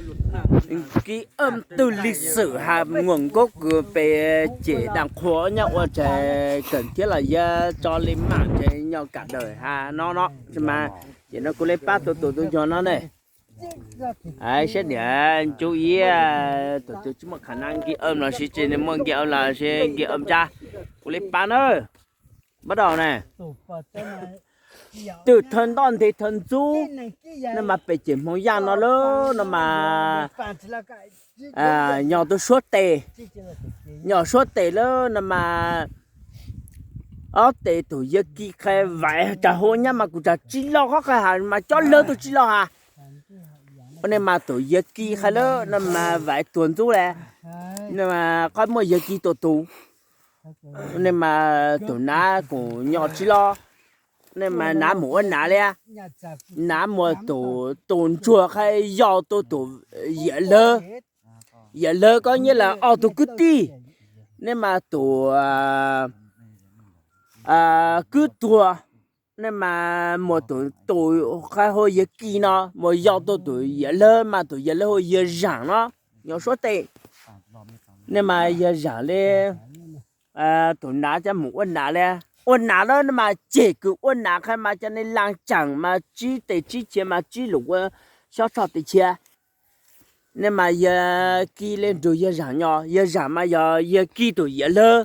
Kib ob twg li xwm has muam nkauj kws pes cem dam qhuas nyob ua ntses kawm thiab los yog tso li mam ntses nyob kam dawm has no no mas. Ces no kuv li pab tus tus tus ncuag no ne. Saib niam ncu iab tus tus tsis muaj kham nab nkib ob los sis tsis muaj nkib ob los sis nkib ob tsab. Kuv li pab na. Pab dau ne. Twb thawj ntoj nthe thawj ntxub, no mas pem cem hmoov yaj no lawm no mas, nyob tus suab tes, nyob suab tes lawm no mas, ob tes tus yawg Kis qha vaiv tsag hauv nyab mas kuv tsam tsis loj qhov qha has mas cob lawv tus tsis loj has. Ua ne mas tus yawg Kis qha lawm no mas vaiv tuag ntxub le, no mas qhov muaj yawg Kis tus tus. Ua ne mas tus nav kuj nyob tsis loj, ne mas nav mus ua nav li, nav muaj tus tus ntsuag qha yog tus tus yawm lawv, yawm lawv koj nyiaj las ob tug kwv tij, ne mas tus kwv tuag, ne mas muaj tus tus qha hu yawg Kis no mus yog tus tus yawm lawv mas tus yawm lawv hu yawg Zaam no, nyob suab tes. Ne mas yawg Zaam li, tus nav coj mus ua nav li, ua nav lawm no mas ceg kws ua nav qha mas cov ne laj tseem mas tsib tes tsib chaw mas tsib lus ua xyob tshoj tes chaw. Ne mas yawg Kis li nrug yawg Zaam nyob, yawg Zaam mas yog yawg Kis tus yawm lawv.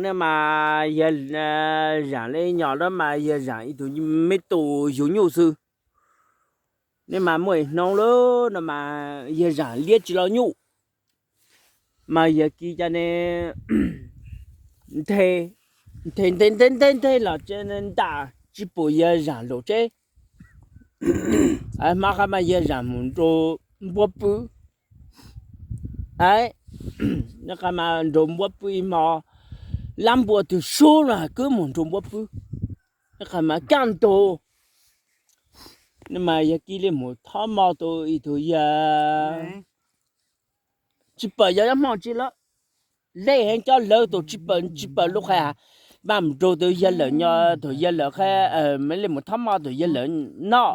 Ne mas yawg Zaam li nyob lawm mas yawg Zaam ib tug me tub yug nyuj xwb. Ne mas muaj ib hnub lawm no mas yawg Zaam liab tsis los nyuj, mas yawg Kis cov ne nthe nthe nthe nthe nthe los tsev ntam tsis pum yawg Zaam lub tsev. Hmo qha mas yawg Zaam mus nrug npua pw, qha mas nrug npua pw ib hmo, lab npua twg sub los kwv mus nrug npua pw, qha mas kaj ntug. Ne mas yawg Kis li mus thob mos tus ib tug yawg tsis pom yog ob hmo tsis lawm, lej heev cob lawv tus tsis pom tsis pom lub qha, mas mus nrug tus yawg lawm nyob tus yawg lawm qha, me li mus thob mos tus yawg lawm noj,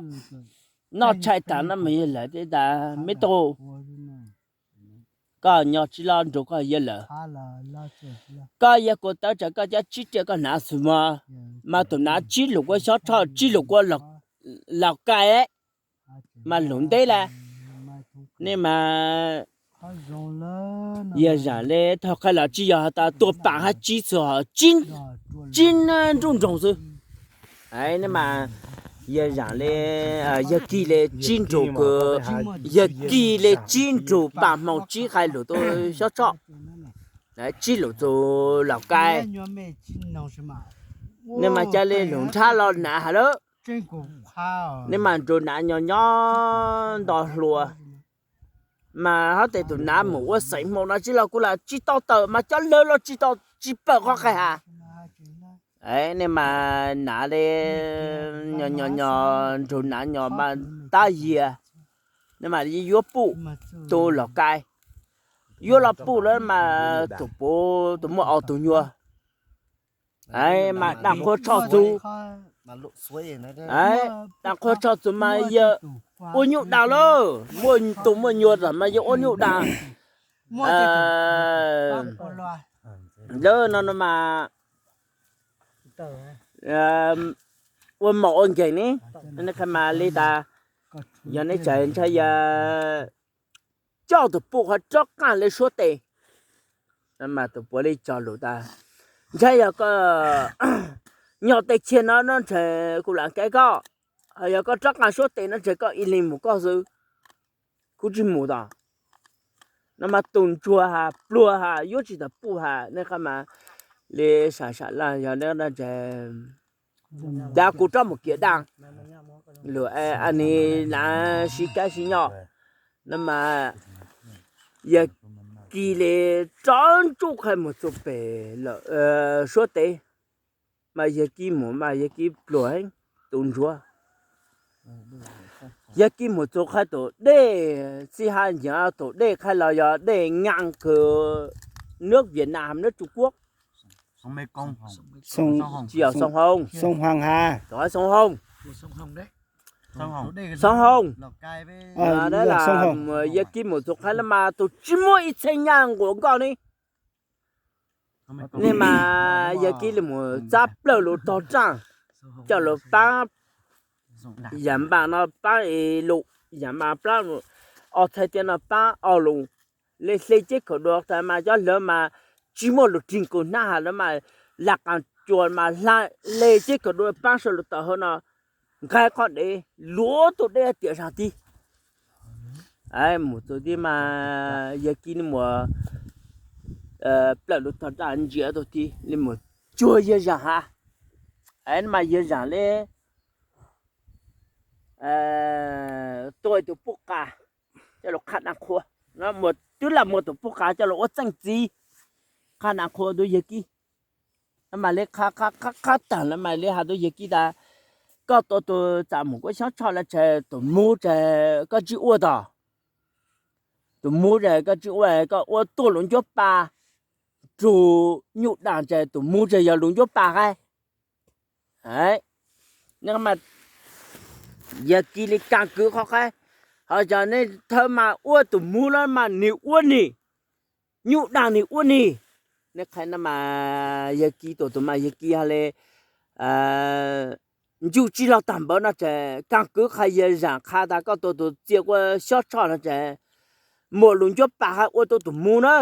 noj tshais tas no mas yawg lawm teb tas me tub, koj nyob tsis loj nrug koj yawg lawm, koj yawg kuv tawv tsam koj cov tsib riam koj hnav xwb mog, mas tus nav tsib lus ua xyob tshoj tsib lus ua laus kais, mas lus nteb las, ne mas yawg Zaam li thaum qha los tsis yog has tas tuag paam hab tsib txhua, tsib nruj nroog xwb. Ne mas yawg Zaam li, yawg Kis li tsib nrug kws, yawg Kis li tsib nrug paam hmoov tsib qha lus tus xyob tshoj, tsib lus tus laus kais. Ne mas ca li lug nrhab los nav has lawm, ne mas nrug nav nyob nyob nto hluas, mas hab tes tus nav mus ua xeem hmoov no tsis los kuv lam tsis tau tawm mas cob lawv los tsis tau tsis pom qhov qha has. Ne mas nav li nyob nyob nyob nrug nav nyob mas tab yias, ne mas yuav puj tus laus kais, yuav los puj lawm mas tus puav tus muaj ob tug nyuag, mas daj qhuas tshoj txug, daj qhuas tshoj txug mas yawg ua nyuj dag lawm, muaj tus muaj nyuag tas mas yawg ua nyuj dag lawm no no mas ua mos ua nkeeg ne, ne qha mas li tas, yog neb tseem ntshai yog coj tus puj qhov rob qaaj li suab tes, mas tus puav li cog lus tas, ntshai yog koj nyob teb chaws no no ntshe kuv lam kav koj, ho yog koj rob qaaj suab tes no ntshe koj ib leeg mus koj xwb, kuv tsis mus tod. No mas tus ntsuag has pluag has yuav tsis tau puj has, nej qhov mas li sam sam laj yog ntshe, cas kuv rob mus kiag daj, lus a ni lav sib kab sib nyom. No mas yawg Kis li rob ntsuj qha mus txug pem lawm suab teb, mas yawg Kis mus mas yawg Kis pluag heev, tus ntsuag. Yawg Kis mus txug qha tus dej, txij hab nceeg tus dej qha los yog dej nyaaj kws nước Việt Nam hab nước Trung Quốc, tsis yog Sông Hồng, Sông Hồng ha, Sông Hồng. Xoob Hoo, lam yawg Kib mus txug qhov no mas tus tsis muaj ib txheej nyaj nquas nkoj ne. Nej mas yawg Kib li mus txab plawg lug tog raj, coj lug paab yam npaam no paab lug, yam npaam paab lug, ob txhais tiab no paab ob lug, le hle ceb khaum dua tas mas cov hlawv mas tsis muaj lug rig nkaus hnab has lawm mas lam qaas cua mas hle ceb khaum dua paab saum lub tawm hauv no, nqaij qhov dev luav tug dej tiam zaag tib. Mus txug tib mas yawg Kib li mus plawg lug tog raj ntsia tug tib li mus cuag yawg Zaam has. Mas yawg Zaam li tua tus puj qa coj lug qha dlaag qhua, twb lam muab tus puj qa coj lug ua txeej txiv, qha dlaag qhua rua yawg Kib. Mas li qha qha qha taag lawm mas li has rua yawg Kib tas, koj tua tug txaj muag kuab xyob tshoj lawm ces tus mug ces koj tsi ua tog, tus mug ces koj tsi ua, koj ua tuag lug ncuab pa rug nyuj daag ces tus mug ces yog lug ncuab pa qaib. Yawg Kib li kaam kwv qhov qaib, ho yog nej thawb mas ua tus mug lawm mas nwg ua nwg, nyuj daag nwg ua nwg. Nej qha no mas yawg Kib tus tus mas yawg Kib has le ncu tsi lug taag npawv no ces kaam kwv qha yawg Zaam qha tas koj tua tus txia kuab xyob tshoj no ces muab lug ncuab pa hab ua tau tus mug na.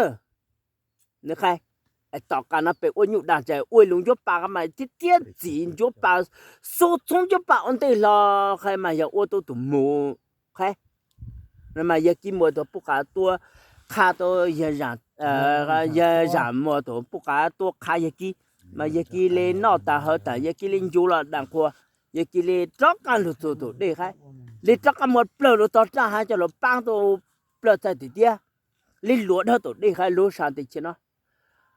Nws qha, tom qab no peb ua nyuj daag ces ua lug ncuab pa mas thiab thiab txiv ncuab pa, xub txhoob ncuab pa ua ntej hlo, qha mas yog ua tau tus mug. Qha mas yawg Kib muab tus puj qa tua, qha tau yawg Zaam, yawg Zaam muab tus puj qa tua qha yawg Kib, mas yawg Kib li noj tas hawv tas yawg Kib li ncu lug dlaag qhua, yawg Kib li rov qab lug txug tus dej qaib, li rov qab muab plawg lug tog raj hab coj lug paab tau plawg txhais tiab tiab, li luav dlhawb tus dej qaib lub sab tes chiv no.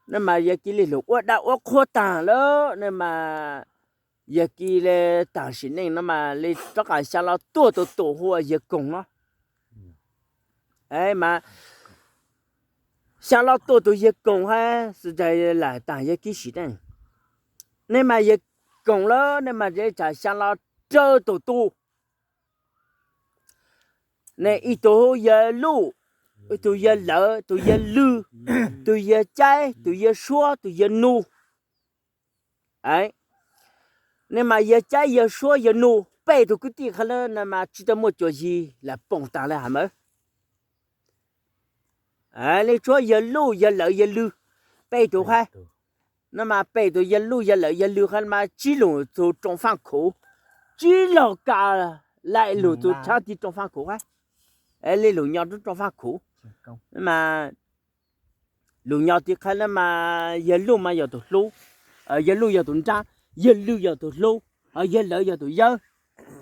No mas yawg Kib li lug ua dlaag ua qhua taag lawm no mas yawg Kib li taag sim neej no mas li rov qab xyaa lug tuag tug tus hu ua yawg Koog no. Mas xyaa lug tuag tug yawg Koog hab xwb lam taag yawg Kib sim neej. No mas yawg Koog lawm no mas tseem xyaa lug raug tug tus, ne ib tug hu yawg Luj, ib tug yawg Lawv, tus yawg Lwg, tus yawg Caib, tus yawg Suab, tus yawg Nug. No mas yawg Caib yawg Suab yawg Nug peb tug kwv tij qha lawm no mas tsi tau muaj cuag yig lam poom taag le has mawb. Li tshuav yawg Luj yawg Lawv yawg Lwg peb tug qha. No mas peb tug yawg Luj yawg Lawv yawg Lwg qha mas tsib lug txug Rooj Faaj Khuv, tsib lug ka laim lug txug tshaab tig Rooj Faaj Khuv qha. Li lug nyob rua Rooj Faaj Khuv, mas lug nyob tig qha no mas yawg Luj mas yog tus hlub, yawg Luj yog tus nraab, yawg Lwg yog tus hlub, yawg Lawv yog tus yawg.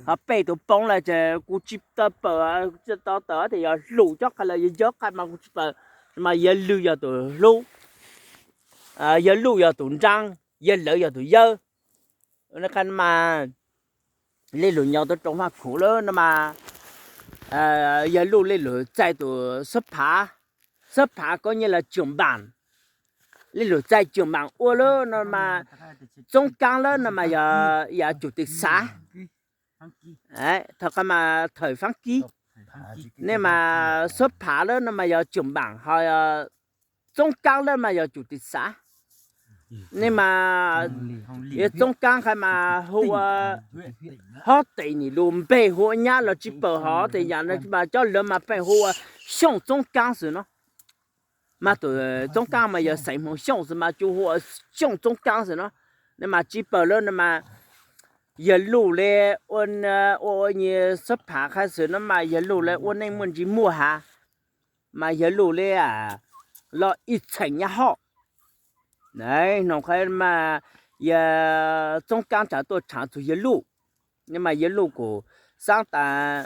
Ho peb tug poob lawm ces kuv tsi tau pawm, tsi tau tawm tes yog hlub cov qha lawm yawg yawg qha mas kuv tsi pawm. Mas yawg Lwg yog tus hlub, yawg Luj yog tus nraab, yawg Lawv yog tus yawg. Qha mas li lug nyob tau Rooj Faaj Khuv lawm no mas yawg Luj li lug txais tus xab phav, xab phav kov nyij lug Cwm Npaam, li lug txais Cwm Npaam ua lawm no mas Txoob Kaab lawm no mas yog yam Cwm Tim Xav. Thaum qha mas thawm Faab Kib, ne mas xab phav lawm no mas yog Cwm Npaam, ho Txoob Kaab lawm mas yog Cwm Tim Xav. Ne mas yog Txoob Kaab qha mas hu ua, hob tes nwg lug npe hu ua nyab los tsi pawm, ho tes yam no mas cov lawv mas pheej hu ua Xyooj Txoob Kaab xwb no. Mas tus Txoob Kaab mas yog xeem Hmoo Xyooj xwb mas tsuas hu ua Xyooj Txoob Kaab xwb no. Ne mas tsi pawm lawm no mas yawg Luj li ua, ua ua nyuag xab phav qha xwb no mas yawg Luj li ua neej muaj ntsej muag has, mas yawg Luj li los ib txheem nyab hoj. Noog qha mas yawg Txoob Kaab tsav tuaj tshaav txug yawg Luj, ne mas yawg Luj kuj xaav tas,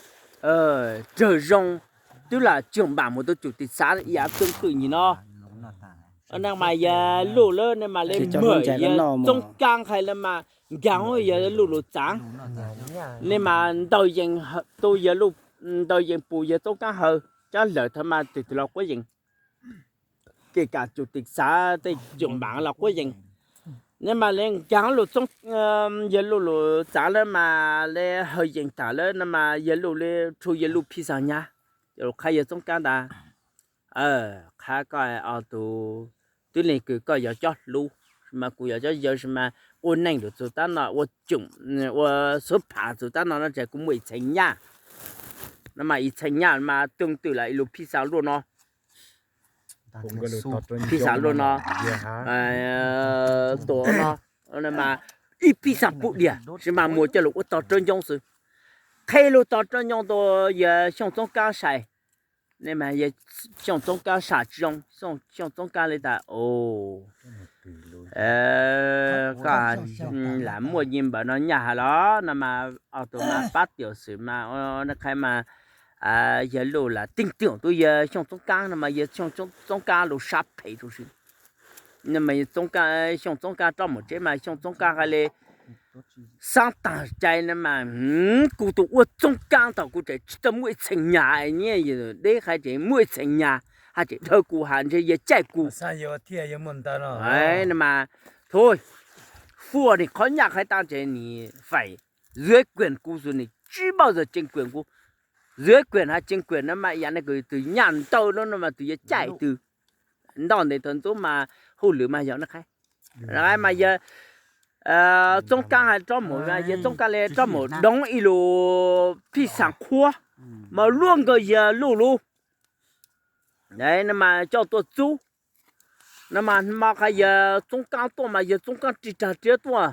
raws zoo twb lam Cwm Npaam mus tau Cwm Tim Xav yav txwm qwm nyim no. Ne mas yawg Luj lawm ne mas li mawm yawg Txoob Kaab qha lawm mas nkaag yawg Luj lug txaav, ne mas ntaus yees tu yawg Luj, ntaus yees pum yawg Txoob Kaab hawv, cov lawv thaum mas tes twg los quab yees, kể cả Cwm Tim Xav tej Cwm Npaam los quab yees. Ne mas le nkaag lug, Yawg Luj lug txaav lawm mas le hawm yeem taag lawm no mas Yawg Luj le rhu Yawg Luj phij xaas nyag, qha Yawg Txoob Kaab tas, qha koj tus tub leeg kws koj yuav cob hlub, mas kuv yuav cob yawg, mas ua neej lug txug tab no, ua coom, ua xuab pham txug tab no no ces kuv muaj ib txheej nyaj, no mas ib txheej nyaj mas tug twg lam ib lub phij xaas luaj no, phij xaas luaj no, tuam no, mas ib phij xaas pum diam sis mas muab coj lug ua tog rab ncoob xwb. Qheb lug tog rab ncoob tuaj Yawg Xyooj Txoob Kaab sai, ne mas Xyooj Txoob Kaab sam tsi zoo, Xyooj Txoob Kaab le tas, o, koj lam muaj nyiaj npaum no nyaj has los no mas, o, tus mas pab tiam xwm mas, qha mas Yawg Luj lam teej tiam tuaj Yawg Xyooj Txoob Kaab no mas Yawg Xyooj Txoob Kaab lub sab phem rau si. No mas Xyooj Txoob Kaab rov mus tsev mas Xyooj Txoob Kaab hais le, xaav taag cai no mas, kuv tus ua Txoob Kaab thaum kuv tseem tsis tau muaj ib txheej nyaj, nyiaj deb hais tseem muaj ib txheej nyaj, hais tseem dhawv kuv has ntshe yuav caij kuv no mas, thaum fuaj nwg qhov nyaj qhov taab ces nwg faim, zuav kuam kuv xwb, nwg tsis npaum zoo ceev kuam kuv, zuav kuam has ceev kuam no mas yam ne kws tug nyaj ntau no mas tug yuav caij tug ntoj ntes thaum ntxov mas hauj lwm mas yog no qha. Mas Yawg Txoob Kaab has rov mus, Yawg Txoob Kaab le rov mus doov ib lub phij xaas qhuav mas luaj nkawd Yawg Luj lub, no mas coj tuaj txub. No mas hmo qha Yawg Txoob Kaab tuaj mas Yawg Txoob Kaab ris rag riab tuaj,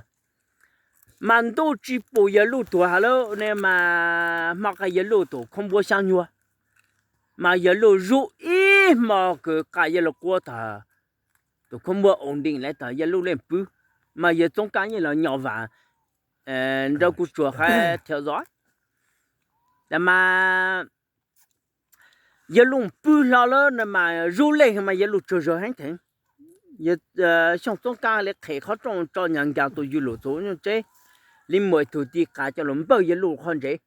mas ntuj tsis pum Yawg Luj tuag has lawm ne mas hmo qha Yawg Luj tus khaub npuab xyaab nyuag, mas Yawg Luj zuj ib hmo kws qha Yawg Luj quab tag, tus khaub npuab ua ntees lawm tag Yawg Luj le pw, mas Yawg Txoob Kaab yeej los nyo vam nraug kuj tsuag qha thiab zov. Mas Yawg Luj pw hlo lawm no mas zuj leej mas Yawg Luj tsawg zawg heev theev. Xyooj Txoob Kaab le qhem qhov rooj tso nyag nkaag tus yug lug txug nyuj tseb, le muaj ib tug tij qas coj lug npawj Yawg Luj qhov ntsev.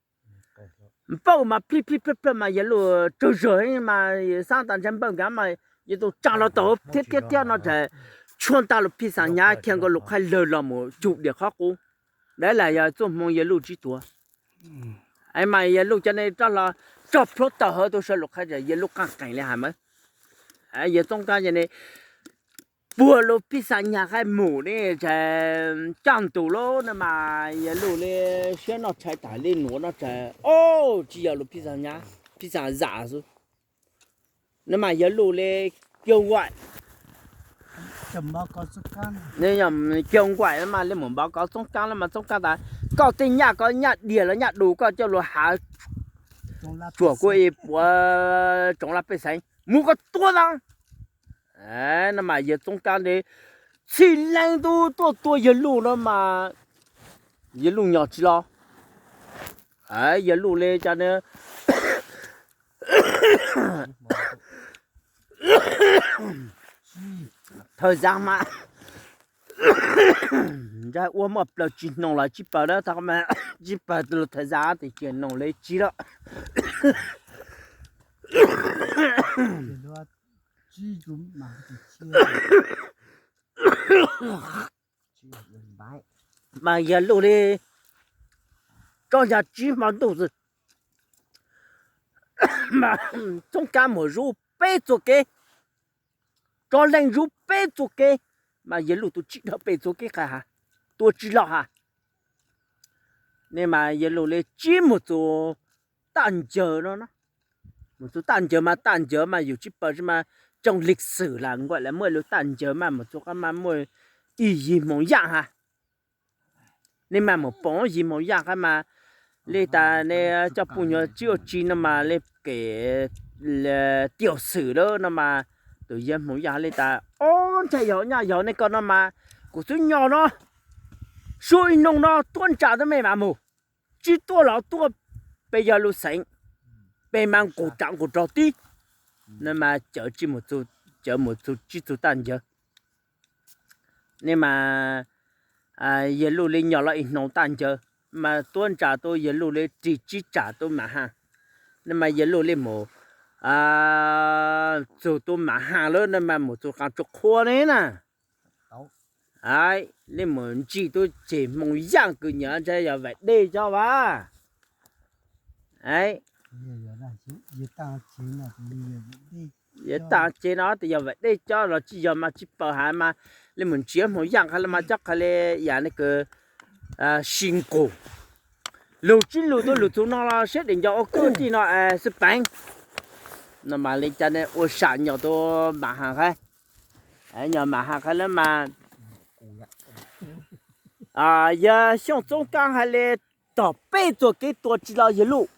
Npawj mas plij plij plawg plawg mas Yawg Luj tsawg zawg heev mas xaav tas ntshe npawj nkaag mas Yawg Luj tsa los tau thiab thiab thiab no tas, tshuab ntaj lub phij xaas nyag khiav nkaus lub qhaib lawg los mus cug diam qhov qub. Dab lam yog txuj hmoo Yawg Luj tsis tuag. Mas Yawg Luj cov ne rov hlo tso plhuav tawm hawv tuaj sawv lub qhaib, Yawg Luj qaab qees le has mas, Yawg Txoob Kaab cov ne puag lub phij xaas nyag qhaib mus ne, caj ntug lawm no mas Yawg Luj le siab noj tshais tas le nuav noj tshais, o, tsis yog lub phij xaas nyag, phij xaas zam xwb. No mas Yawg Luj le kag nkaim, kag nkaim no mas le mus npov kov Txoob Kaab no mas Txoob Kaab tas, koj tej nyaj, koj nyaj diag los nyaj du koj coj lug hav tsuam kuv ib puas tsoom laj pej xeem mus koj tua tas. No mas Yawg Txoob Kaab le txhij leej tub tuaj tua Yawg Luj no mas Yawg Luj nyo tsis los. Yawg Luj le cas ne, thawj zaj mas ntshe ua muaj plaws tsis noog los tsib pawg na, tsis pawg lub thawj zaj tes cia noog le tsib lawm. Mas Yawg Luj le tso yog tsib hmo ntuj xwb, Txoob Kaab mus zub peb txuas kev, tso leej zub peb txuas kev, mas Yawg Luj tus tsis dhau peb txuas kev qha has, tua tsis los has. Ne mas Yawg Luj le tsib mus txug Taj Ncaws no, mus txug Taj Ncaws mas Taj Ncaws mas yus tsib pawg mas tsoom lig xwm lam nkaum le muaj lub Taj Ncaws mas mus txug qab mas muaj ib yig moos yaj has. Ne mas mus pom yig moos yaj qab mas le tas ne coj puj nyuag tsib ua tsi no mas le kev tiam xwm lawm no mas tus yawg moos yaj le tas, o, ntshai yog nyaj yog ne koj no mas kuv xub nyo no, sub ib noo no tuab ntsa tuab me mas mus, tsis tuaj los tuaj, peb yog lub xeem, peb mas nqus ram nqus rog tib. No mas cawv tsib mus txug, cawv mus txug tsib txug Taj Ncaws. Ne mas Yawg Luj le nyo los ib hnub Taj Ncaws, mas tuab ntsa tuaj Yawg Luj le ris tsib tsam tuaj Mav Haj. Ne mas Yawg Luj le mus txug tuaj Mav Haj lawm no mas mus txug qab tsuas qhua ne na. Aib, li mus ntsis tub ceg Hmoo Yaaj kws nyam ntshai yog Vaim Dej cov vas. Aib, yog taag ceg no tes yog Vaim Dej cov los tsi yog mas tsi paub has mas li mus ntsis Hmoo Yaaj qha le mas cov qha le yam ne kws si nqus. Lug tsi lug tub lug txug no los siab deem nco ua kwj tij no xwb peev. No mas le caag ne ua sam nyom tub Mam Has Qhai, nyom Mam Has Qhai le mas yog Xyooj Txoob Kaab has le tog peb txuas kev tua tsi los yawg Luj.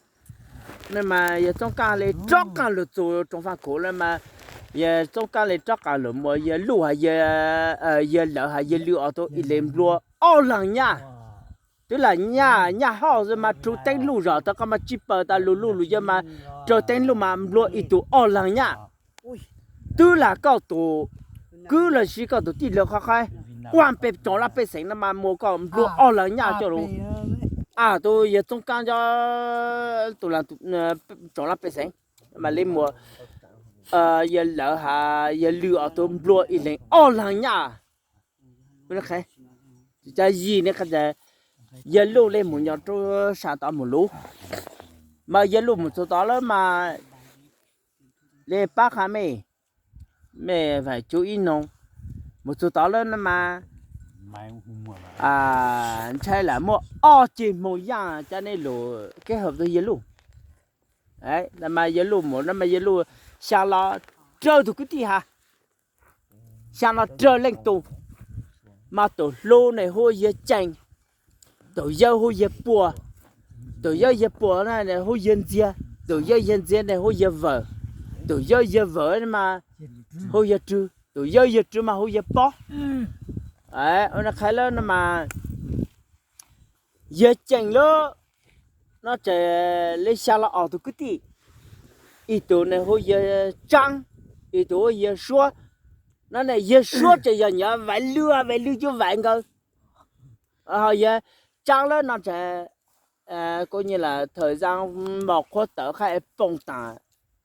Ne mas yawg Txoob Kaab has le rov qaab lug txug Rooj Vaaj Khuv le mas yawg Txoob Kaab le rov qaab lug muab yawg Luj has, yawg Lawv has yawg Lwm ob tug ib leeg nplua ob laag nyaj. Twb lam nyaj, nyaj hoj xwb mas rhuv teeb luj zog tau qhov mas tsi paub tas lug luj lug yawg mas rhuv teeb luj mas nplua ib tug ob laag nyaj. Twb lam koj tug kwv los sis koj tug tij laug qhov qhov quaj pem tsoom laj pej xeem no mas muab koj nplua ob laag nyaj coj lug. Tub yawg Txoob Kaab cov tug tsoom laj pej xeem mas le muab yawg Lawv has yawg Lwm ob tug nplua ib leeg ob laag nyaj. Cas yim ne, yawg Luj le mus nyob rua sab tod mus luv, mas yawg Luj mus txug tod lawm mas le pab qha mej, mej vaam cub ib noog. Mus txug tod lawm no mas ntshai lam muaj ob ceg Hmoo Yaaj cov ne lug keb hawm tug yawg Luj. Mas yawg Luj mus no mas yawg Luj xyaa los rawg tug kwv tij has, xyaa los rawg leej tug. Mas tug hluas ne hu yawg Cees, tug yawg hu yawg Puas, tug yawg yawg Puas hu yawg Ntxiag, tug yawg yawg Ntxiag ne hu yawg Vawm, tug yawg yawg Vawm mas hu yawg Rwg, tug yawg yawg Rwg mas hu yawg Pob. Qha lawm no mas yawg Cees lawm no ces le xyaa los ob tug kwv tij, ib tug ne hu yawg Tsaab, ib tug hu yawg Suab. No ne yawg Suab ces yog nyuam Vaiv Lwm, Vaiv Lwm cov Vaiv nkawd. Ho yawg Tsaab lawm no ces kuj nyiam lawm thawm zaa mos qhuav tawm qha es poob taag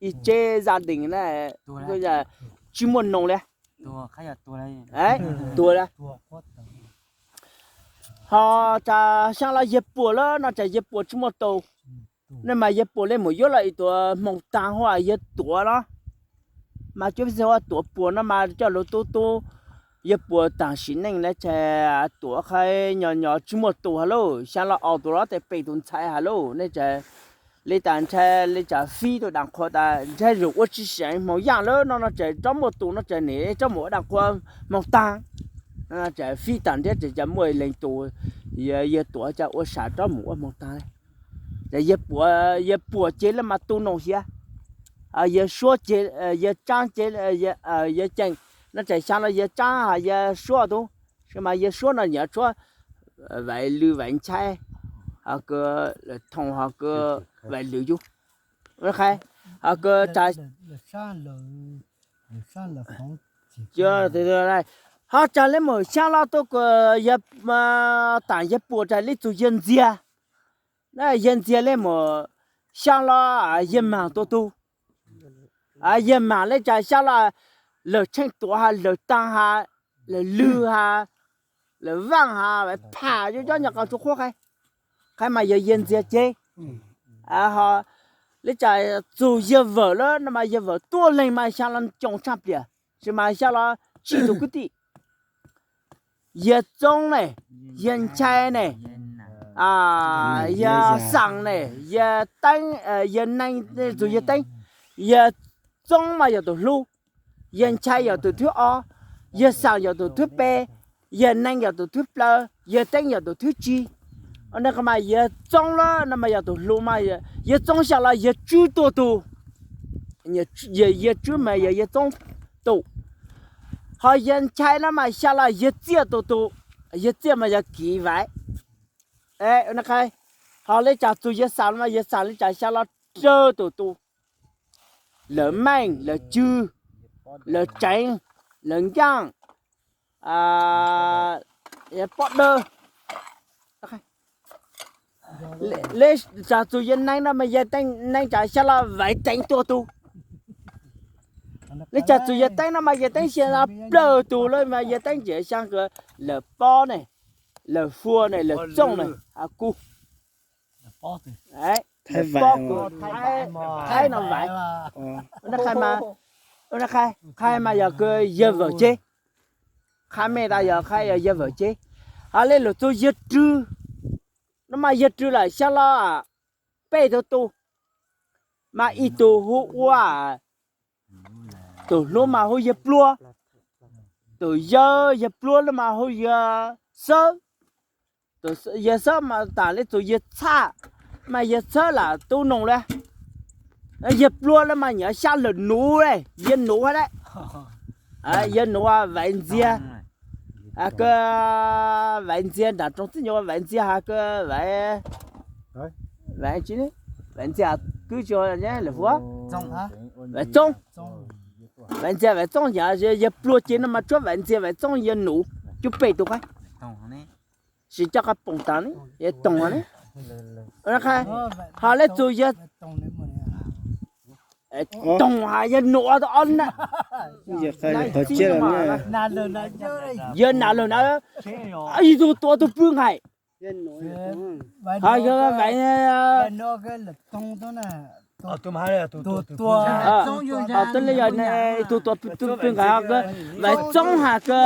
ib tsev zaj dees na, tsi muaj noog le, tuag le. Ho tas xyaa los yawg Puas lawm no ces yawg Puas tsi muaj tus, ne mas yawg Puas le mus yuav los ib tug Hmoo Taag hu yawg Tuam los, mas cuab xeeb hu Tuam Puas no mas coj lug tub tub yawg Puas taag sim neej na ces Tuam qha nyo nyo tsi muaj tus has lauj, xyaa los ob tug los tes peb tug ntxhais has lauj, ne ces le tas ntshai le cas fib tug daam qhua tas ntshai zoo ua tsi seev Hmoo Yaaj lawm no no ces tsob muaj tus no ces nim tsob mus ua daam qhua Hmoo Taag. Ces fib taag nrhiav ces cas muaj leej tus, yawg Tuam cas ua sam tsob mus ua Hmoo Taag le. Ces yawg Puas, yawg Puas ceg le mas tu noog hiav, yawg Suab ceg, yawg Tsaab ceg, yawg Cees, no ces xyaa los yawg Tsaab has yawg Suab tug, mas yawg Suab no nyiam tshuav Vaiv Lwm Vaiv Nchai, ho kws Thoo ho kws Vaiv Lwm yug, qha, ho kws tas ho tas le mus xyaa los tug kws yawg, taam yawg Puas tas le txug yawg Ntxiag, na yawg Ntxiag le mus xyaa los yawg Maag tua tug. Yawg Maag le cas xyaa los Lawv Tsheej Tuam has, Lawv Taag has, Lawv Lwg has, Lawv Vaaj has, Vaim Pham, yuav cov nyuam qhuav tsuas qhuab qha, qha mas yog yawg Ntxiag ceg. Ho le cas txug yawg Vawm lawm no mas yawg Vawm tuab leeg mas xyaa los coom tshaaj pliam, tsis mas xyaa los tsib tug kwv tij, yawg Txoob ne, yawg Nchai ne, yawg Xaam ne, yawg Teeb, yawg Neeb, txug yawg Teeb, yawg Txoob mas yog tug hlub, yawg Nchai yog tug thib ob, yawg Xaam yog tug thib peb, yawg Neeb yog tug thib plaub, yawg Teeb yog tug thib tsib. Ne qha mas yawg Txoob lawm no mas yog tug hlub mas yawg Txoob xyaa los yawg Tswb tua tug, yawg Tswb mas yog yawg Txoob tus. Ho yawg Nchai no mas xyaa los yawg Txiaj tus tus, yawg Txiaj mas yog Kiv Vaiv. Ho le cas txug yawg Xaam no mas yawg Xaam le cas xyaa los rau tus tus, Lawv Meej, Lawv Cwg, Lawv Tseev, Lawv Nkaaj, Pob Dawb. Le cas txug yawg Neeb no mas yawg Neeb cas xyaa los Vaiv Teev tua tus. Li cas txug yawg Teeb no mas yawg Teeb xya plawg tug lawm mas yawg Teeb tseem xyaa kws lawm Pob ne, lawm Fua ne, lawm Txooj ne, kuv Pob kws Thaib no Vaiv. Qha mas yog kws yawg Vawm Ceg, qha mej tas yog qha yog yawg Vawm Ceg. Hos le lug txug yawg Rwg no mas yawg Rwg lam xyaa los peb tug tub, mas ib tug hu ua tug hlub mas hu yawg Pluag, tug yawg, yawg Pluag lawm mas hu yawg Xawb, yawg Xawb mas tas le txug yawg Txhaj, mas yawg Xawb lam tub noog le. Yawg Pluag lawm mas nyuam xyaa lawm nuv le, yawg nuv hab le, yawg nuv Vaiv Ntxiag, kws Vaiv Ntxiag nram rooj txij nyuas Vaiv Ntxiag has kws Vaiv, Vaiv Ntxiag kwb tsi lawm Fua, Vaiv Txooj. Vaiv Ntxiag Vaiv Txooj yog yawg Pluag ces no mas tsuab Vaiv Ntxiag Vaiv Txooj yawg nuv cub peb tug qha. Tsis coj qha poom tas ne, yawg Toog ne. Hos le txug yawg Toog has yawg nuv ob na, yawg nam lawm na, ib tug tua tug pw nqaim. Hos yawg Vaiv, tub le yog ib tug tua pw nqaim, Vaiv Txooj has kws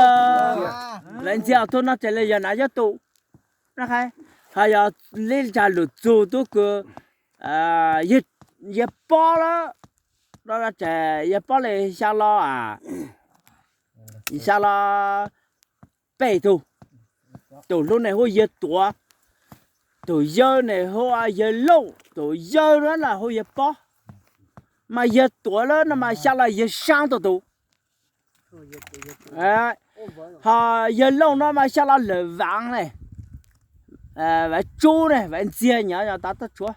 Vaiv Ntxiag ob tug no ces le yawg nam yawg tus. Hos yog le cas lug txug tub kws yawg Pob lawm, yawg Pob le xyaa los, xyaa los peb tug. Tug hlub ne hu yawg Tuav, tug yawg ne hu yawg Looj, tug yawg lawm hu yawg Pob, mas yawg Tuav lawm no mas xyaa los yawg Saab tug tug. Hos yawg Looj no mas xyaa los lawm Vaav ne, Vaav Tsub ne, Vaiv Ntxiag nyob tav toj tshuav.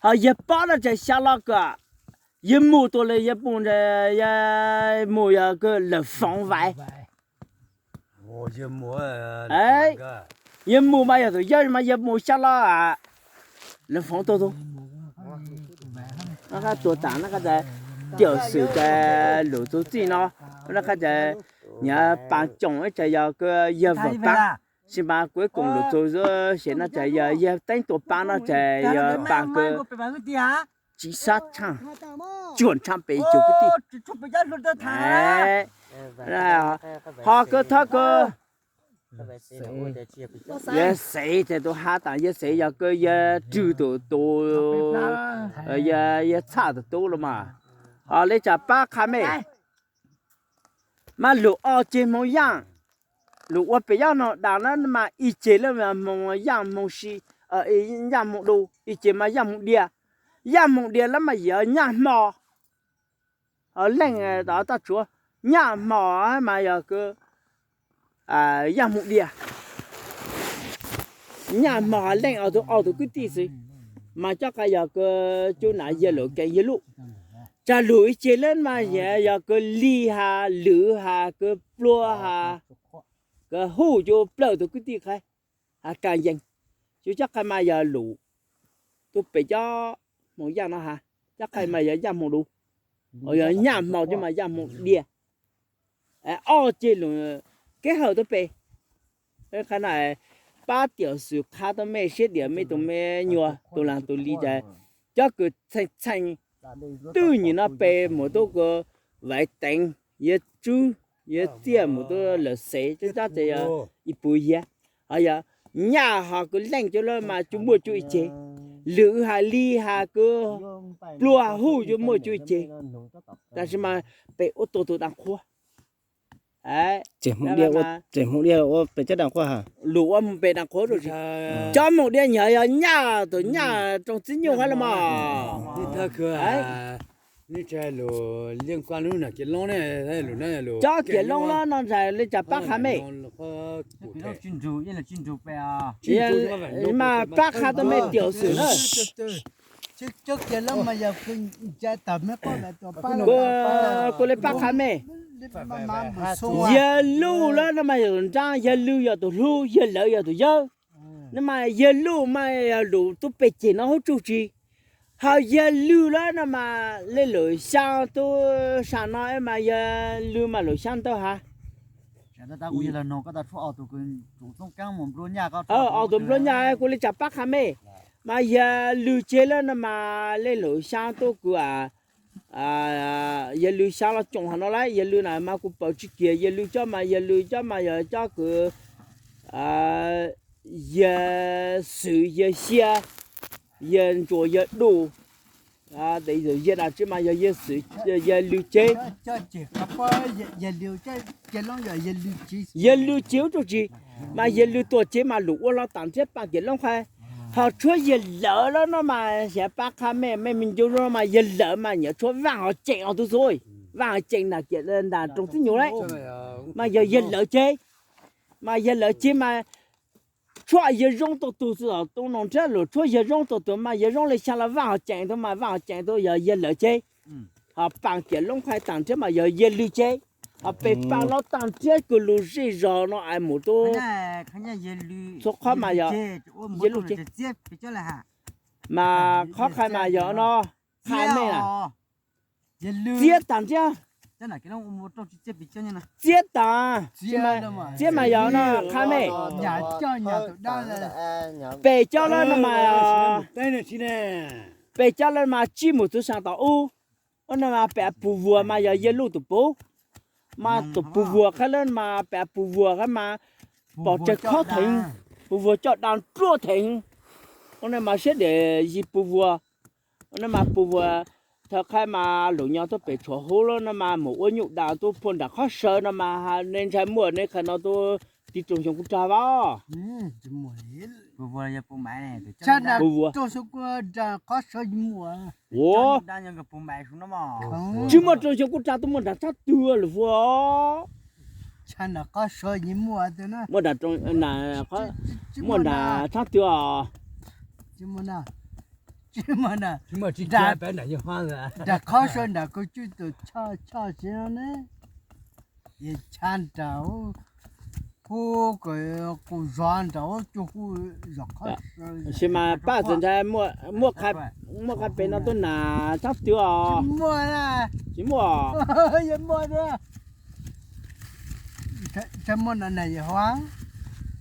Hos yawg Pob no ces xyaa los kws yawg Mus tus le yawg Mus, yawg Mus yog kws lawm Foov Vaiv. Yawg Mus mas yog tus yawg mas yawg Mus xyaa los lawm Foov tug tug. Tuag tas, tiam sis ces lug txug txij no, nyob Paab Coom ib tsaam yog kws yawg Vam Paab, tsis mas kuv ib koom lug txug xwb no ces yog yawg Teeb Tuam Paab no ces yog Paab kws tsis sab tshaaj, cuag ntshaaj peb cov kwv tij. Hos kws thov kws yawg Xev ces tus has tas yawg Xev yog kws yawg Rwg tus, tus, yawg Txhaj tus tub los mas. Hos le cas pab qha mej, mas lug ob ceg Hmoo Yaaj, lug ua pem Yaaj no das na mas ib ceg lawm Hmoo Yaaj Hmoo Si, Yaaj Hmoo Du, ib ceg mas Yaaj Hmoo Dia. Yaaj Hmoo Dia lawm mas yog Nyaj Hmo, leej toj tshuav Nyaj Hmo mas yog kws Yaaj Hmoo Dia. Nyaj Hmo leej ob tug, ob tug kwv tij xwb, mas coj qha yog kws Cub Nav yawg Lwm Kees yawg Luj. Tsawg lug ib ceg lawm mas yog kws Lig has, Lwm has, kws Pluag has, kws Huj, Cub, plaub tug kwv tij qha, has Kaaj Yees. Cov coj qha mas yog lug tub pem cov Hmoo Yaaj no has, coj qha mas yog Yaaj Hmoo Du, yog Nyaj Hmo cov mas Yaaj Hmoo Dia. Ob ceg lug kev hawm tub pem. Qha no pab tiam sis qha tau mej siab diam mej tus me nyuam tus laag tus li tas, cov kws txheej txheej twj ywm no peb mus tub kws Vaiv Teev, yawg Tswb, yawg Txiaj mus tub lawm Xev cov cov ces yog ib puas yag. Hos yog Nyaj hos kws leej cov lawm mas Cub muaj Cub ib ceg, Lwm has, Lig has, kws Pluag, Huj Cub muaj Cub ib ceg. Tab sis mas peb ua tau tug Daj Qhuab. Cov Hmoo Dia ua pem cov Daj Qhuab has, lug ua pem Daj Qhuab rau tsi. Cov Hmoo Dia nyuam yog Nyaj tus Nyaj rooj txwv nyuj hab los mas. Cov kiav loob no ntag le cas pab qha mej, mas pab qha tau mej tiam sis na. Kuv le pab qha mej. Yawg Luj lawm no mas yog tus nraab, yawg Lwm yog tus hlub, yawg Lawv yog tus yawg. No mas yawg Luj mas yog lug tub pem ceg no hauv tsuj tsi. Ho yawg Lwg lawm no mas lej lwm xyaa tub sam no mas yawg Lwg mas lwm xyaa ntawd has. Aus tus nplua nyaj kuv li tsam pab qha mej, mas yawg Lwg ceg lawm no mas lej lwm xyaa tub kws a, yawg Lwg xyaa los coom hov no lawm, yawg Lwg na mas kuv paub tsis kiag, yawg Lwg coj mas yawg Lwg coj mas yog coj kws yawg Xwm, yawg Xia, yawg Ntsuas, yawg Dub, yawg dab tsi mas yog yawg Xwm, yawg Lwg ceg. Yawg Lwg ceg ub tug tsis, mas yawg Lwg tuam ceg mas lwm ua los tam nrhiab paab kiav loob qha. Ho tshuav yawg Lawm lawm no mas xyov pab qha mej, mej me ncu no mas yawg Lawm mas nyiam tshuav Vaaj Hov Ceem os tub xwb. Vaaj Hov Ceem nram rooj txib nyuj lawm, mas yog yawg Lawm ceg, mas yawg Lawm ceg mas tshuav yawg Zoo tug tug xwb os, tub no nrhiab lwm tshuav yawg Zoo tug tug mas yawg Zoo le xyaa los Vaaj Hov Ceem tug mas Vaaj Hov Ceem tug yog yawg Lawm ceg. Ho paab kiav loob qha tam nrhiab mas yog yawg Lwg ceg. Ho peg paab los tam nrhiab kws lug zej zog no es mus tub txhua qhov mas yog yawg Lwg ceg. Mas qhov qha mas yog no, qha mej na, txiab tam nrhiab, txiab tam, txiab mas yog no qha mej, peg coj lawm no mas, peg coj lawm mas tsib mus txug saam tom ub, ua no mas peg pug vuag mas yog yawg Lwg tus puv, mas tus pug vuag qha lawm mas peg pug vuag qha mas pom tsawg khob theev, pug vuag coj dab ruaj theev, ua no mas siab diam yig pug vuag, ua no mas pug vuag, thaum qha mas lug nyob tub pem tshuav hub lawm no mas mus ua nyuj dab tub puag nram qhov sawv no mas nej ntshai muaj nej qha no tub tig rooj xyoo kuv rag vas. Pug vuag, tsis muaj rooj xyoo kuv rag tub muaj nram tshab twg lwm vuag. Muaj nram tshab twg os. Nram qhov sawv nram kuv cwj tus choj choj siv no ne, chaw nram hub, qus zov nram hub, cua hu zom qhov sawv. Tab sis mas pab txawm ntshai muaj qha pem no tub nram tshab twg os. Tsis muaj.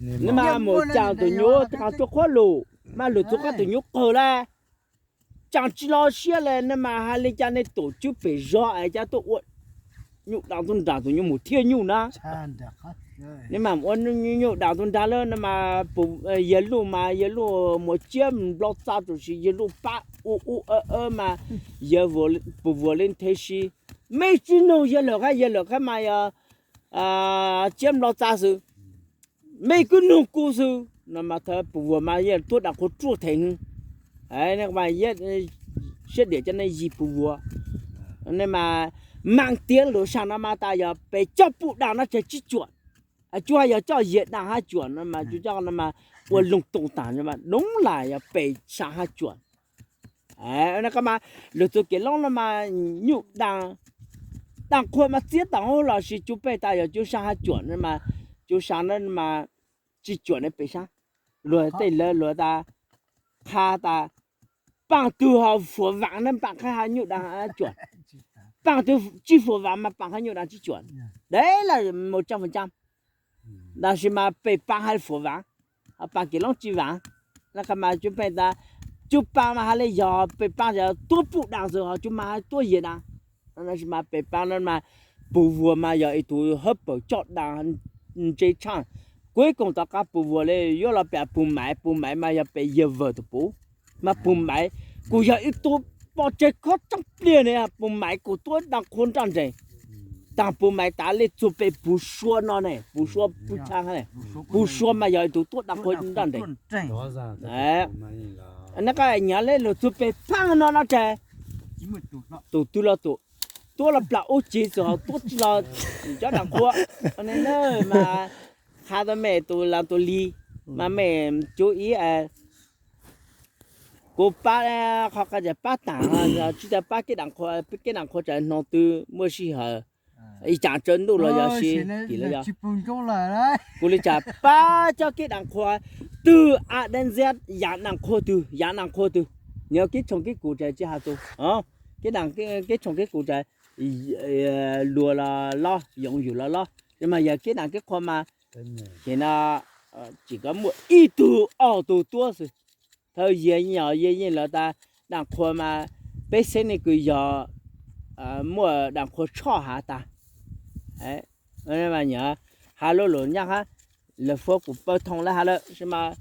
Nej mas mus caag tus nyuj qhuav lug, mas lug txug qab tus nyuj qawg lawm, caag tsis lug siab le, nej mas has le caag nej tus cwb pem zog es caag tuaj ua nyuj dab tub nrag tus nyuj mus thiaj nyuj na. Nej mas ua nyuj dab tub nrag lawm no mas yawg Lwg mas yawg Lwg muaj tsiab nplo txav tam sis yawg Lwg pab ua ua mas yawg pug vuag le nthe si. Mej tsi nug yawg lawm qha, yawg lawm qha mas yog tsiab nplo txav xwb. Mej kuj nug kuv xwb no mas thov pug vuag mas yog tuab dab qhuav ruaj theev. Siab diam cov nej yig pug vuag. Nej mas maam tiav lug saam no mas tas yog pem coj pug dab no tseg tsib cuam, tsuas yog coj yawg dab hab cuam no mas tsuas coj no mas ua loog toom taag no mas doob lam yog pem saam hab cuam. Mas lug txug kev loob no mas nyuj dab, dab qhuav mas txiab taag hub los sis cua peg tas yog cua saam hab cuam no mas, cua saam no mas tsib cuam ne pem saab. Luag tej lawv luag tas, qha tas, paaj twg ho fuam vaam na paaj qha hab nyuj dab cuam, paaj twg tsi fuam vaam mas paaj hab nyuj dab tsib cuam. Deb lawm mus tsaaj fas caa. Tab sis mas pem paaj has fuam vaam, paaj kev loob tsi vaam. Qha mas cua peg tas, cua paaj mas has le yog pem paaj yog tuab pug dab xwb ho cua mas has tuab yawg dab. Tab sis mas pem paaj no mas pug vuag mas yog ib tug hab pawg coj dab ntse tshaaj. Kuv ib koog tom qab pug vuag le yuav los pem pug maiv, pug maiv mas yog pem yawg vawg tus puv. Mas pug maiv kuj yog ib tug pov tseg khob tsob pliag ne, pug maiv kuj tuab dab qhuav nraj nreeg. Taag pug maiv tas le txug pem pug sua no ne, pug sua pug tshaaj, pug sua mas yog ib tug tuab dab qhuav nraj nreeg. Nyob le lug txug pem paaj no no tseg, tus twg los tus tuab los plam ub ceg xwb ho tuab tsi los cov dab qhuav. Mas qha tau mej tus las tus li, mas mej cub ib, kuv pab qhov qha tas pab taag, tsi tas pab kev dab qhuav, kev dab qhuav tsam hnoos twg muaj sij hawm ib caag tsawg ntuj los yog si, kuv le tsam pab cov kev dab qhuav twg, a dab ntxiab yav dab qhuav twg, yav dab qhuav twg. Nyob kib tshooj kib kus tsis has tus, kib tshooj kib kus tsis, luag los lob, yoov yug los lob, tsis mas yog kib dam kib qhua mas, ces no tsis kov muaj ib tug ob tug tuab xwb. Thaum yias yeej los tas dam qhua mas peb xeeb neej kws yog muaj dam qhua tshoj hav tas. Has lub lus nyab hab, lawv fuab kuv pawg thooj lawv has lawm, tsis mas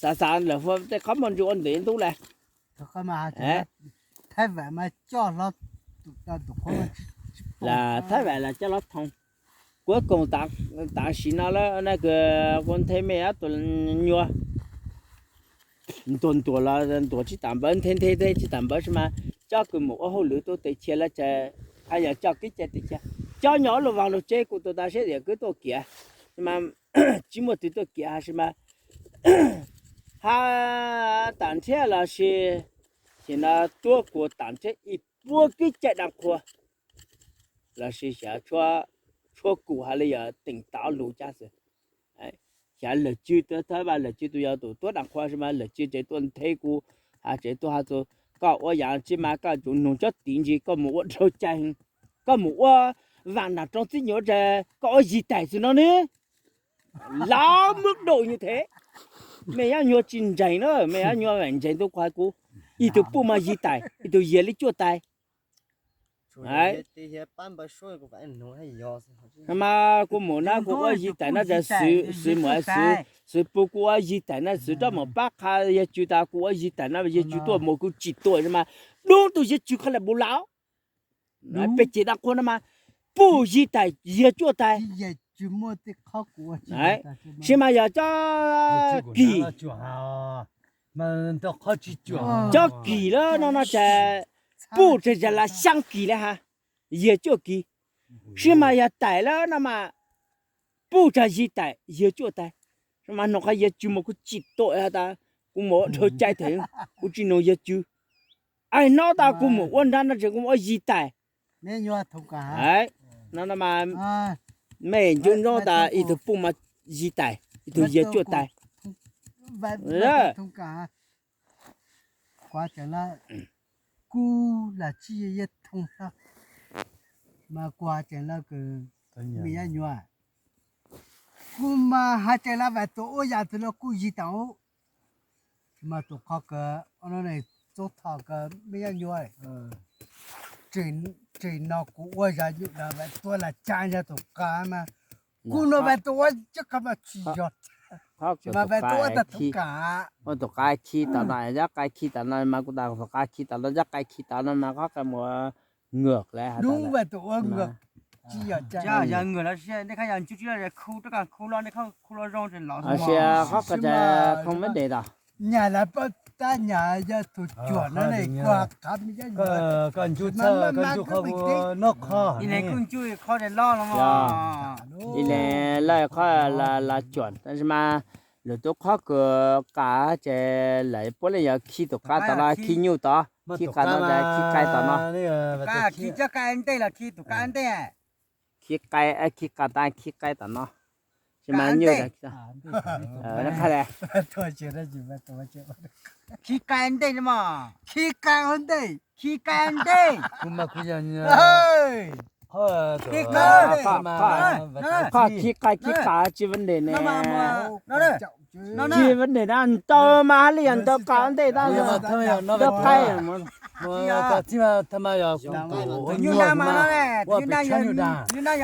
xav xav lawv fuab tej qhov muaj ntsis ua ntej ntub lawm. Thaib Vam mas coj hlo, Thaib Vam los coj hlo thooj. Kuv koom tam sim no lawm na kws kuv nthe mej ob tug nyuag ntuag ntuag los ntuag tsis tas npawv, nthe nthe nthe tsis tas npawv, tsis mas coj kws mus ua hauj lwm tuaj tes chiv lawv tsa, hab yog coj kib cai tes chiv, coj nyob lub vaag lug tsev kuv tus tas seb tias kws tuaj kiav, tsis mas tsis muaj tug tuaj kiav, tsis mas hab tam nrhiab los sis, ces no tuab kuv tam nrhiab ib puab kib cai dam qhua los sis xyav tshuab kuv has le yog teem tav lug cab xwb. Xyav lawm tsw, Thaib Vam lawm tsw tus yog tus tuab dam qhua, tsis mas lawm tsw tseem tuaj nthe kuv, has tseem tuaj has tus, koj ua yam tsis mas koj tsum nug cob tiv ntsis, koj mus ua dhau cai, koj mus ua vaam nram roob txib nyuam tsa, koj ua yig tais xwb no ne. Lawv muab dau nyuag thev, mej yab nyuag tsis ntseeg na, mej yab nyuag ntseeg tub qhua kuv, ib tug puj mas yig tais, ib tug yias li cuaj tais. Mas kuv mus na kuv ua yig tais no tas xwv mus xwv, xwv pug kuv ua yig tais na xwv rov mus pab qha yawg tsw tas kuv ua yig tais na yawg tsw tuaj mus kuv tsis tuaj mas dub tus yawg tsw qhov lawm npaum lawm. Pes ces dam qhua no mas puj yig tais yias cuaj tais. Tsis mas yog cob kis, cob kis lawm no no tas puj tsa zag las xyaa kis le has, yias cuaj kis. Tsis mas yog tais lawm no mas puj tsa yig tais yias cuaj tais. Tsis mas nug qhov yawg tsw mus kuv tsis tuaj has tas kuv mus ua dhau cai theem, kuv tsis nug yawg tsw. Ai no tas kuv mus ua nrag no tseem kuv mus ua yig tais. No mas mej ncu no tas ib tug puj mas yig tais, ib tug yias cuaj tais. Kuv tseem lawv, kuv lam tsis yog yawg thooj hlo, mas kuv tseem lawv kws mej yab nyuam, kuv mas has tseem lawv Vam Tuam ua yam twg los kuj yig tas. Mas tus qhov kws txob thom kws mej yab nyuam, tseem no kuv ua zag nyuj dag Vam Tuam lam tsaa yog tus qab mas, kuv no Vam Tuam ua cov qab mas tsis yog, mas Vam Tuam ua tag thooj kam. Ua tus qab khi tom no, cov qab khi tom no mas kuv tas tus qab khi tom no, cov qab khi tom no mas qhov qab mus ngwg le has tas Vam Tuam ua ngwg, tsis yog, yog ngwg los sis nej khab yog ncu tsis loj khu rov qab khu loj, nej khab khu loj zoo tseem los sis qhov qab tas thooj meb des tas. Nyam lawv pab tab nyam yog tus cuam no ne, kuv qab koj ncu txhawj koj ncu qhov kuv noj qhov, ib leeg kuj ncu qhov des loj los, ib leeg lawv qhov los cuam tab sis mas lwm tus qhov kws qab ces lawv puab leej yog khi tus qab tom no, khi nyuj tod, khi qab no, khi qai tom no. Khi cov qai ntej los khi tus qab ntej. Khi qai, khi qab tas khi qai tom no. Tsis mas nyuj khi qai ntej, khi qai ntej, khi qai ntej. Qhov khi qai khi qab tsis vấn đề ne. Tsis vấn đề na, ntawd mas hab li yog ntawd qab ntej tab. Ntawd qai.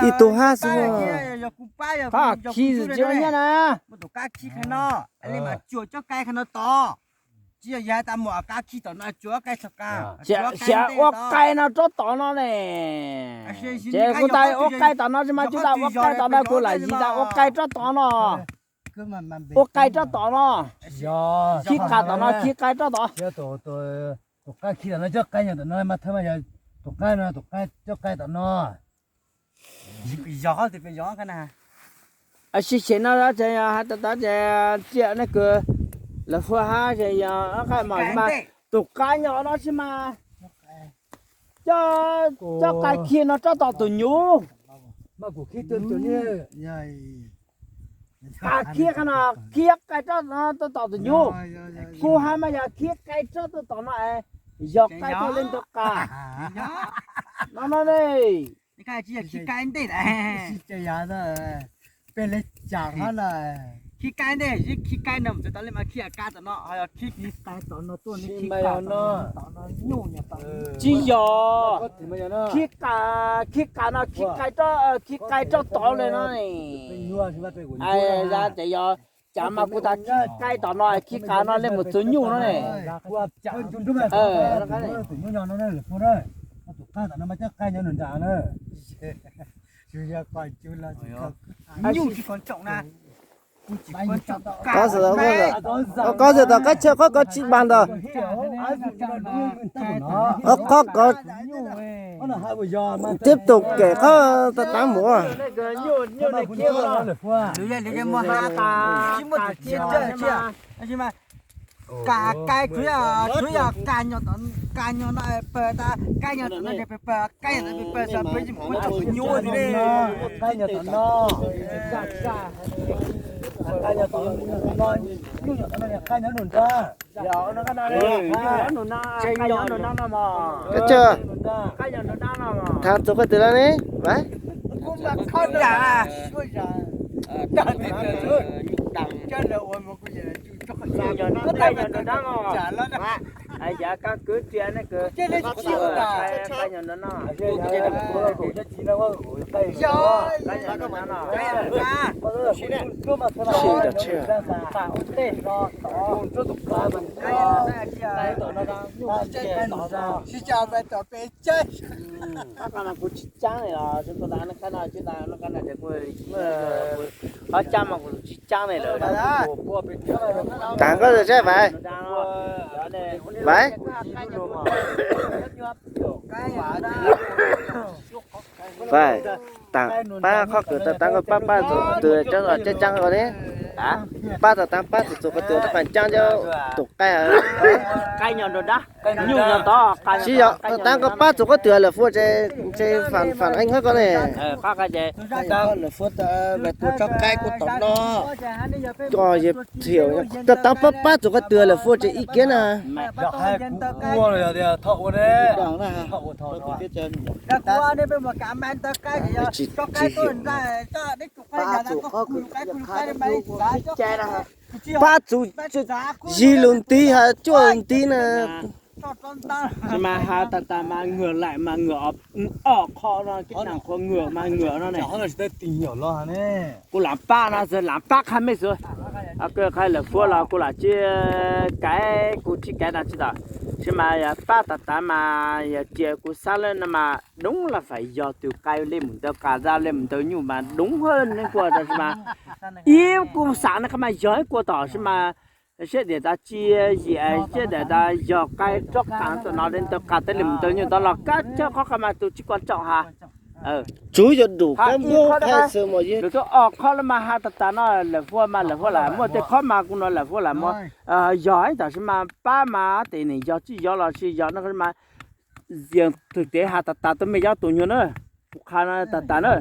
Ib tug hab xwb. Qhov khi tsis nyab na. Xyav ua qai no tsob tod no ne. Ces kuv tas ua qai tom no tsis mas tsis tas ua qai tom no kuv lam yig tas ua qai tsob tod no. Ua qai tsob tod no. Khi qab tom no khi qai tsob tod. Tus qab khi tom no coj qai nyuam tom no mas thawj mas yog tus qab no, tus qab coj qai tom no. Sim xyem no ces yog has tas tas ces tsiaj ne kws lawv fuab hab ces yog qab mas mas tus qab nyob no tsis mas coj qai khi no tsob tod tus nyuj. Mas kuv khi tus nyuj. Qas khiab qas no, khiab qai roj no tuaj tom tus nyuj. Kuv hais mas yog khiab qai roj tuaj tom no es, yog qai roj leej twg qas no no ne. Khib kaib ntej, khib kaib ntej, khib kaib ntej, khib kaib no mus txog tom li mas khib kaib tom no, ho yog khib, tsis yog, khib qas, khib qas no khib qai roj, khib qai roj tod li no. Yog ces yog, cas mas kuv tas khib qai tom no, khib qas no li mus txog nyuj no ne. Kob xwm tau, kob xwm tau qab chaw qhov ko tsis npag ntawd. Qhov ko tib tug kev qhov tas tas mus. Kas kai tsuav yog, tsuav yog kas nyom, kas nyom no pawg tas, kas nyom no pawg, kas nyom no pawg, pawg tsis pub tsom nyuj li. Kas nyom no, nyuj nyom no, kas nyom no nws qab nyom nws nrog. Thav txug qhov twg lawm ne? Qab no kuv tsis caab li los, qab no, qab no ces kuv tsis caab li lawm. Taag koj zaj Vaiv. Vaiv. Vaiv, taag pab qhov kws taag taag koj pab pab txug tw tsob caab caab ko ne. Pab taag taag pab txug txug ko tw rov qab caab cov tus qaij. Tsis yog, taag koj pab txug ko tw lawm fuab tse, fam fam eeb hab ko ne. Lawm fuab tau tsob qaib kuj tom no. Taag taag pab pab txug ko tw lawm fuab tse ib kiag na. Pab txug yig lug ntiv hab cuaj lug ntiv na. Mas has tas tas mas nwg laim mas nwg ob qho no, kib naam qhuav nwg mas nwg no ne. Kuv laam pab no, laam pab qha mej xwb. Qha lawm fuab los kuv laam tsi kaiv, kuv tsi kaiv no tsi tau. Tsi mas yog pab tas tas mas yog cia kuv xaav lawm no mas doob laj faim yog tug qai li mus ntawd, qas zaj li mus ntawd nyuj mas doob hab ne kuj tau tsi mas. Ib kuv xaav no qha mas yog ib kuj tau tsi mas. Siab diam tas tsi yim, siab diam tas yog qai rov qab txog no li ntawd, qas tej li mus ntawd nyuj tod los kab chawb qhov qha mas tus tsi kuas tsaum has. Tsuv yog dum kab npub qha xwb mas yog. Lwm tus ob qho los mas has tas tas no lawm fuab mas lawm fuab lam muaj tej qhov mas kuv no lawm fuab lam muaj. Yog ib tam sim mas pab mas tes nim yog tsi yog los sis yog no mas. Yeej tug tev has tas tas tus mej yob tus nyuag na, kuv qha no tas tas na.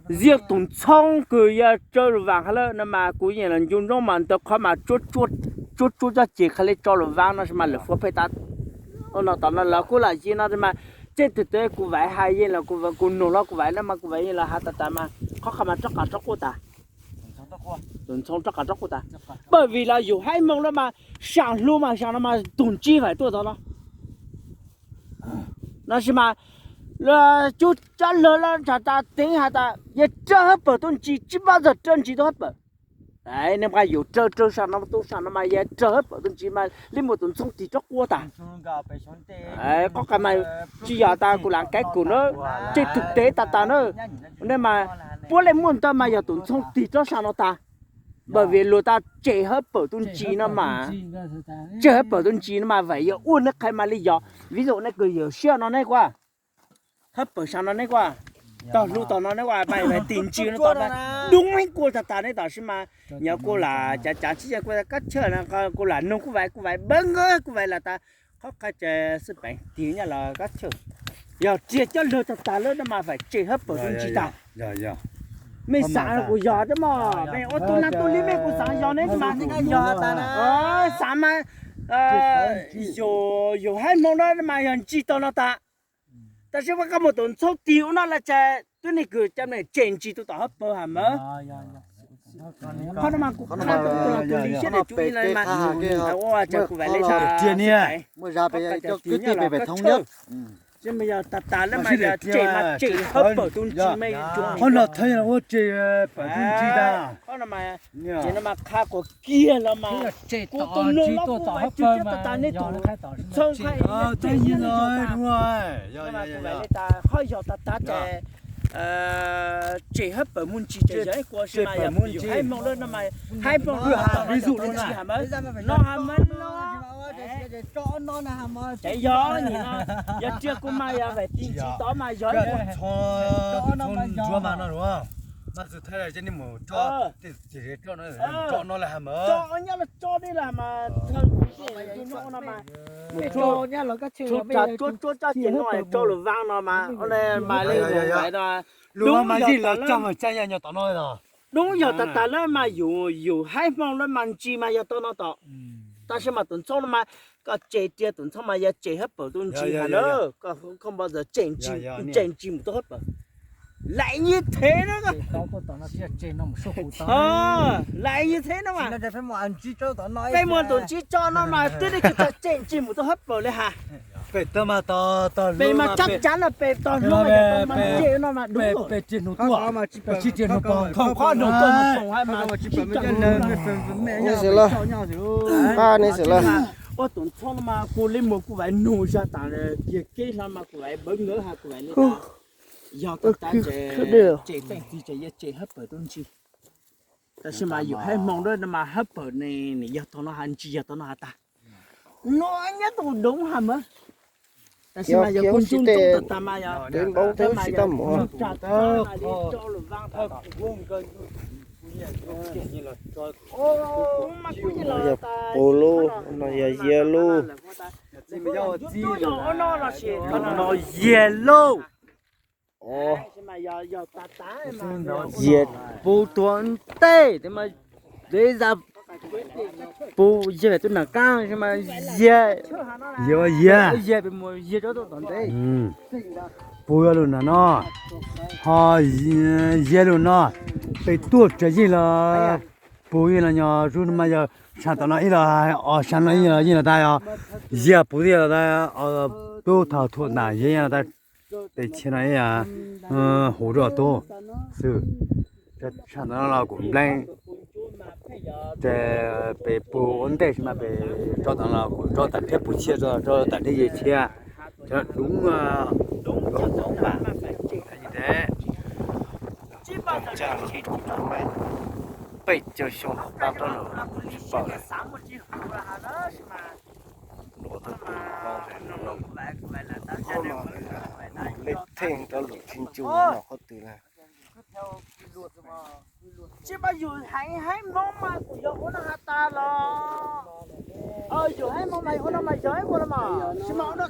Yeej tus ntxhoo kws yog tsawg lug vaam hab lawm no mas kuv yeej los ncu ntsoov mas ntawd qhov mas tsuab tsuab cov ceg qha li tso lug vaab no mas lawm fuab pheej tas. No tom no los kuj lam yig no mas tej tug tev kuv vaim hais yeej los kuv nug hlo kuv vaim no mas kuv vaim yeej los has tas tas mas qhov qha mas rov qab rov quaj tas. Tus ntxhoo rov qab rov quaj tas. Paj vim los yug haib moog lawm mas saam hlu mas saam no mas tug ntsib vaim tuaj tod los. No sis mas cub cov lawg lawv nrog tas teev has tas yog raws hab pawg tuaj ntsis, tsis paub txog raws ntsis tuaj hab pawg. Nej nqa yus raws raws saam no tuaj saam no mas yog raws hab pawg tuaj ntsis mas li muaj tus ntxhoo tig rov quaj tas. Qhov qha mas tsis yog tas kuv lam kaiv kum na, tseg tug tev tas tas na. Nej mas puab leej muaj ntawd mas yog tus ntxhoo tig rov saam no tas. Paj vim luag tas tseg hab pawg tuaj ntsis no mas, tseg hab pawg tuaj ntsis no mas vaim yog ua nej qha mas li yog, vis dum nej kws yawm siab no nej kuj hab pawg saam no nej kuj tog hlu tog no nej kuj mas vaim tig ntsis no tod dub heev kuj tas tas nej tam sis mas. Nyob kuj lam cav cav tsis yeej kuj kab chawj no kuj lam nug kuj vaim kuj vaim npawg nkawd kuj vaim lam tas qhov qha ces xwb peev tig nyob los kab chawj. Yog riag cov lawg tag tag lawm no mas vaim tseg hab pawg tuaj ntsis tas. Mej xaav kuv yog teb mog, mej ua tug naag tug li mej kuv xaav yog ne mas. Xaav mas, yus haib hmoo na mas yog ntsig tau no tas. Tab sis mas koj muab tus ntxhoob tig ua no lawm ces tub neeg kws coj mej tseg ntsig tuaj tom hab pawg has mawb. Qhov no mas kuv qha tau tus lig siab dam tsum ib no mas, ua cas kuv vaam le tas tiag niag. Tsis mas yog tas tas lawm mas yog tseg mas tseg hab pawg tug ntsis mej yuav ntsuag. Qhov no thawj yog ua tseg pawg tug ntsis tas. Qhov no mas, ces no mas qha quas kiag los mas, kuv tus nug los kuv vaam tseg tas tas nej tus ntxhoob qha ib no kuv vaam le tas qhov yog tas tas ces tseg hab pawg tug ntsis ces yog ib qho si mas yog yus haib hmoo lawm no mas, haib hmoo lawm ntsis has mawb, no has mawb no. Ces yog, yog tsia kuv mas yog vaam tig ntsis tod mas yog ib qho ntsuag mas no, mas txwm thaij nej mus tso, tso no lawm has mawb, tso nyob los tso deb lawm mas, tsuag tsuag tso ces no tso lus vaab no mas, mas le lus vaab mas yeej los tso mas tsa yog nyob tom no. Dub yog tas tas lawm mas yus, yus haib hmoo lawm mas ntsis mas yog tau no tom. Tab sis mas tus ntxhoob no mas, koj tseg tiag tus ntxhoob mas yog tseg hab pawg tug ntsis has lawm, koj kho npau ntxawg tseg ntsis mus tau hab pawg. Laim nyiaj thev na, laim nyiaj thev no mas, peb muaj tus ntsis tso no mas twb tsis tau tseg ntsis mus tau hab pawg le has. Peb mas tsab tsav no peb tog hnub mas yog tau mas ntses no mas dub, peb tsib hnub tuaj, peb tsib hnub pog, thaum qhov hnub tuaj mas phoom hab mas tsis tau. Ua tus ntxhoob no mas kuv le muag kuv vaam nug zag tas tiag keb hlo mas kuv vaam npawv nkawd has kuv vaam le tas, yog tas tas ces tseg teej tig ces yog tseg hab pawg tug ntsis. Tab sis mas yus haib hmoo lawm no mas hab pawg ne, nws yog tau no has ntsis yog tau no has tas. No nyob tus dub has mawb. Tab sis mas yog kuv ntsuj ntsuj tas tas mas yog, teb npaub teb tsis tau mus. Mas li tso lus vaab tas. Yog pus lub, no yog yias lub. Yog no los sis no yias lub. Yias pus tuag ntej mas, deb zaj pus yias tub nam qaab mas yias, yias, yias peb mus yias tsob tuaj tom ntej. Pus yog lub nam no, ho yias lub no, peb tuaj tsav yeej los pus yeej los nyob zug no mas yog tshaj tom no ib los, o tshaj no ib los yeej los tas, yog yias pus yeej los tas, tub thaum thuam ntam yeej los tas. Peb tshaj no ib, huv rau tub xwb, tshaj tom no los kuv npleeb. Ces peb pus ua ntej sis mas peb tso tom no los kuv tso tam thiab pus tshiab, tso tam thiab yias tshiab, cov dub, dub poob mas. Peb caug xyoo tab rau lawm tsis pom lawm. Lub tug lub no, lub theej rau lwm txheej tsu no qhov twg na. Tsis mas yus heev haib hmoo mas kuv yog ua no has tas los, yus haib hmoo mas yus ua no mas yog ib qho no mas tsis mas ua no